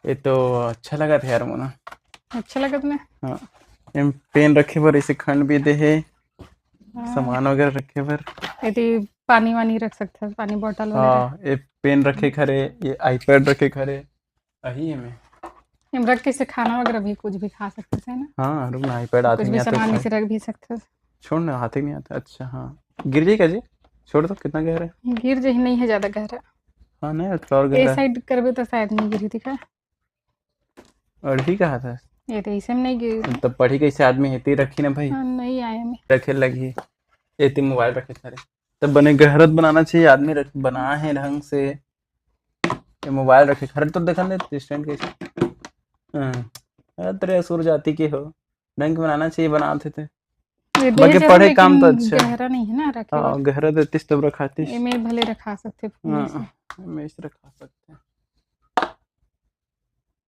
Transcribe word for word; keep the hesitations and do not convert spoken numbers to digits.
ये तो अच्छा लगत हे यार मोला। अच्छा लगत ने? हाँ, एम पेन रखे बर ऐसे खंड भी दे हे, हाँ। सामान वगैरह रखे बर। एती पानी वानी रख सकथस, पानी बोतल वगैरह। हाँ, ये पेन रखे के हरे, ये iPad रखे के हरे, अही एमे। एम रख के से खाना वगैरह भी कुछ भी खा सकथस, है ना? हाँ, रुक ना, iPad आते कुछ भी नहीं आता सामान था। इसे रख भी सकथस। छोड़ ना, हाथे नहीं आता। अच्छा, हाँ, गिर जाए का जी? छोड़ दो, कितना गहरा है? गिर जाही, नहीं है ज्यादा गहरा। हाँ, नहीं, थोड़ा और ए गहरा। साइड करबे तो शायद नहीं गिरी, दिखा। अड़ही कहा था। ये तो ऐसे में नहीं गिरी। तब पढ़ी कैसे आदमी हेती रखी ना भाई, हाँ, नहीं आया मैं। रखे लगी। एती मोबाइल रखे सारे। तब बने गहरत बनाना चाहिए, आदमी रख, बना है ढंग से। ये मोबाइल रखे, खरे तो देखन दे स्टैंड कैसे। हाँ, अरे तेरे असुर जाति के हो, ढंग के बनाना चाहिए, बनाते थे। ये बाकी दे जरूर, पढ़े काम तो लेकिन अच्छा है। गहरा नहीं है ना रखे हाँ, बर। गहरा देतीस तब रखातीस। एमे भले रखा सकथे फूल हाँ, से। एमे ऐसे रखा सकते हैं।